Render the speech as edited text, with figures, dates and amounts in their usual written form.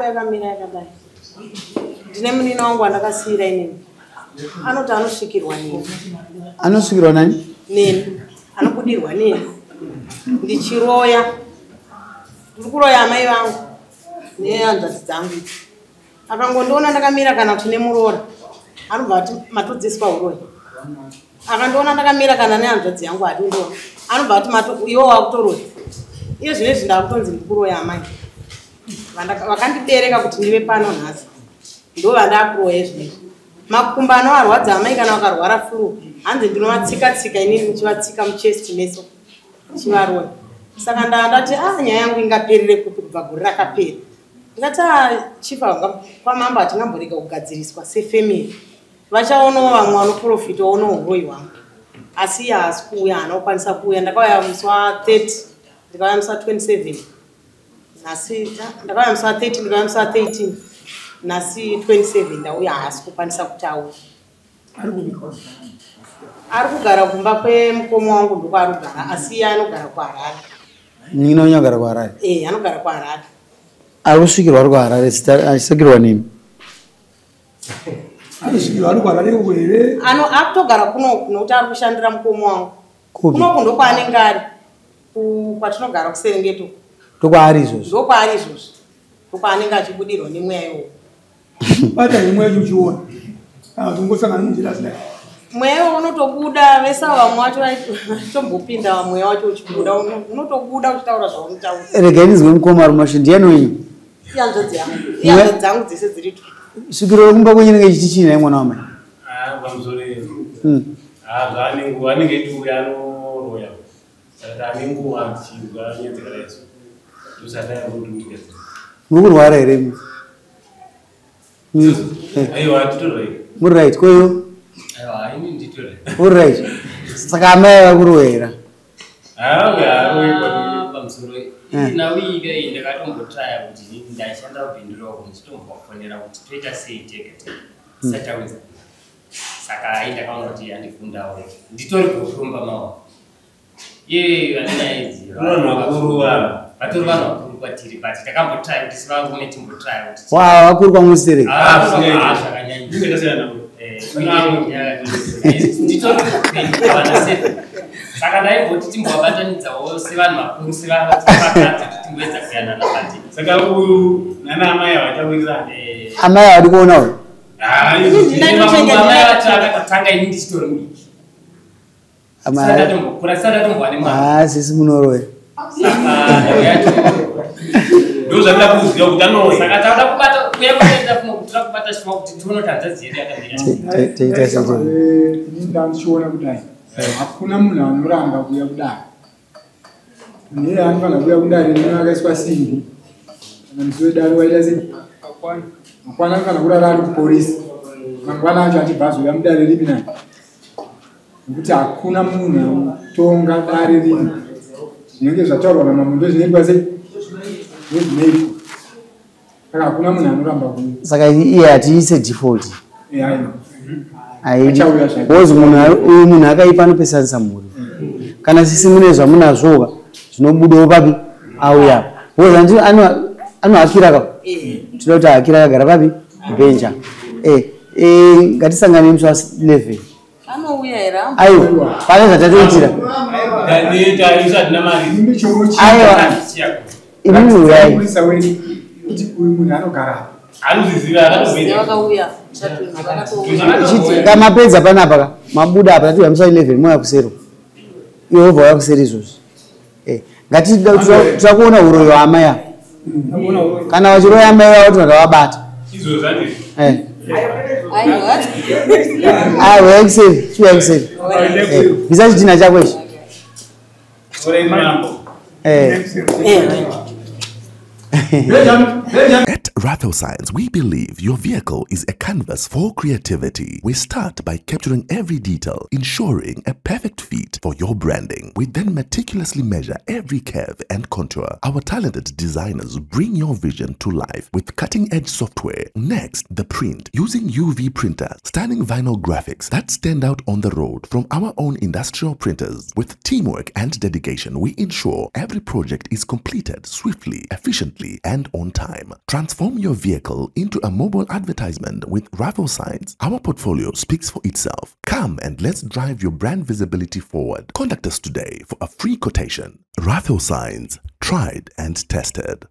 Yakamira yakadai. Ndine munina wangu wandakasiyira inini, anoti anosvikirwa neni. Anosvikirwa nani? Neni, anobudirwa neni ndichiroya. Ndiri kuroya amai vangu nehanzvadzi dzangu idzi. Akangondiona ndakamira kana kuti nemuroora, anobva ati matodziswa uroyi. Akandiona ndakamira kana nehanzvadzi yangu, hatindiona, anobva ati iwe wakutoroya. Iye zvinezvi ndakutonzi ndikuroya amai vakandibereka kuti ndive pano nhasi, ndo vandakuroya zvinezvi. Makumbo anovarwadza amai kana vakarwara flu, hanzi ndinovatsika tsika inini, ndichivatsika muchest meso chivaroya. Saka ndandati a nyaya yangu ingaperere kupi kubva gore rakapera? Ndikati a chief kwamambo hatingamborega kugadziriswa sefamily. Vachaonawo vamwe vanoprofita onawo uroyi hwangu, asi iye haasi kuuya, haana kukwanisa kuuya. Ndakauya musi wa30, ndikauya musi wa27 nhasi. Ndakauya musi wa30, ndikauya musi wa13, nhasi 27 ndauya, haasi kukwanisa kuti auya. Ari kugara kumba kwemukoma wangu, ndokwaari kugara, asi iye anogara kuHarare. Munin'ina wenyu agara kuHarare? E, anogara kuHarare. Ari kusvikirwa ari kuHarare, achisvikirwa nemi? Anosvikirwa ari kuHarare uko here? Ano akutogara kunoku nokuti ari kushandira mukoma wangu. Kupi? Kunoku ndokwaanenge ari, kwatinogara kuSerengeti uku. Ndokwaari izvozvo? Ndokwaari izvozvo, ndokwaanenge achibudirwa nemweya iwowo. Bata imwe yacho uchiona kana kuti ungosangana munjira sidai. Mweya iwowo unotobuda vese ava, vamwe vacho vaitombopinda, mweya wacho uchibuda, unotobuda uchitaura zvaunotaura. Regai ndizwe mukoma Rumashe. Ndiani wenyu? Ihanzvadzi yangu, ihanzvadzi dzangu dzese dziri tu. Svikiro rekumba kwenyu rinenge ichiti chii nhai, mwana wamai? Pamusoro. Zvaane nguva anenge iti uya anoroya, saka ane nguva tichinzwa nyaya dzakadai so, ndosati ayangoti mutigadzira. Muri kurwara here imi? Aiwa, titorei. Muri right koyo? Aiwa, ini nditori. Uri right. Saka amai vakuroyera? Pamusoro. Nauika iyi ndakatombotraya kuti ndaishanda kubhindura uko, ndichitombovafonera kuti toita sei tega tega tisati awedza. Saka ai ndakaona kuti andifundawo, nditori kupromba mawo iye vane nyaya idzi. Vanhu vakuru vanhu. Vatori vanhu vakuru kwatiri, but takambotraya kuti sevarume timbotraya kuti Wa vakuru kwamusitereki? Ah, zvakanyanya. Ndingasiyana. Nditori vana seven, saka ndaimboti timbovabatanidzawo sevanhu vakuru, sevakadzi, kuti timboedza kuyanana, but Saka uyu nana amai havachawirirana. Amai havadi kuona uyu? Amai vacho akatanga ini ndichitori mudiki. Amai. Sandatombokura, sandatombova nemwana. Ah, sisi munoroya. Saka yacho Ndo zvandida kuziva kuti anoroya. Saka tauda kubata kuya kwataita kuno kuti toda kubata shuwa kuti tione kuti hanzvadzi yedu yakamira sei. Teita sei? Ini ndandichiona kudai, hakuna munhu anoramba kuuya kudare. Munhu anofanira kuuya kudare neno akaiswa simbi, kana musi wedare waita sei, mangwana anofanira kurara ari kuporisi, mangwana acho achibva azouya mudare ripi nani, nekuti hakuna munhu anotonga dare rino. Zvinenge zvataurwa namambo ndozvinoitwa sei, ndozvinoitwa. Saka hakuna munhu anoramba kuuya. Saka iye hatiise default. Aiwa. Achauya zvake. Because munhu uyu munhu akaipa, anopesanisa mhuri. Kana sisi mune zvamunazvoka, zvinobudawo papi auya, because andi anohakira ka. Tinoda kuti ahakira akagara papi bhenja. Ngatisangane musi wa11. Anouya here? Aiwa, pane zvatatoitira. Taneta isu, hatina mari. Aiwa, imimi uyai. Murisa wedu kuti uyu munhu anogara. Anozviziva, akatozoita. Vakauya, vakatouya. Kamapedza panapa ka, mabuda apa, tatiuya musi wa11, mouya kusero, iwe wobva uya kuseri izvozvi. Ngatida kuona uroyi hwaamai ava. Kana vachiroya amai vavo, tinoda vabata. Izvozvo zvandizvo. Aiwa. Aiwa, kuseri, chiuya kuseri. Bvisa chidhina chako ichi. Orei mambo. At Rathel Science, we believe your vehicle is a canvas for creativity. We start by capturing every detail, ensuring a perfect fit for your branding. We then meticulously measure every curve and contour. Our talented designers bring your vision to life with cutting edge software. Next, the print using UV printer, stunning vinyl graphics that stand out on the road from our own industrial printers. With teamwork and dedication, we ensure every project is completed swiftly, efficiently, and on time. Transform Transform your vehicle into a mobile advertisement with Raffle Signs. Our portfolio speaks for itself. Come and let's drive your brand visibility forward. Contact us today for a free quotation. Raffle Signs, tried and tested.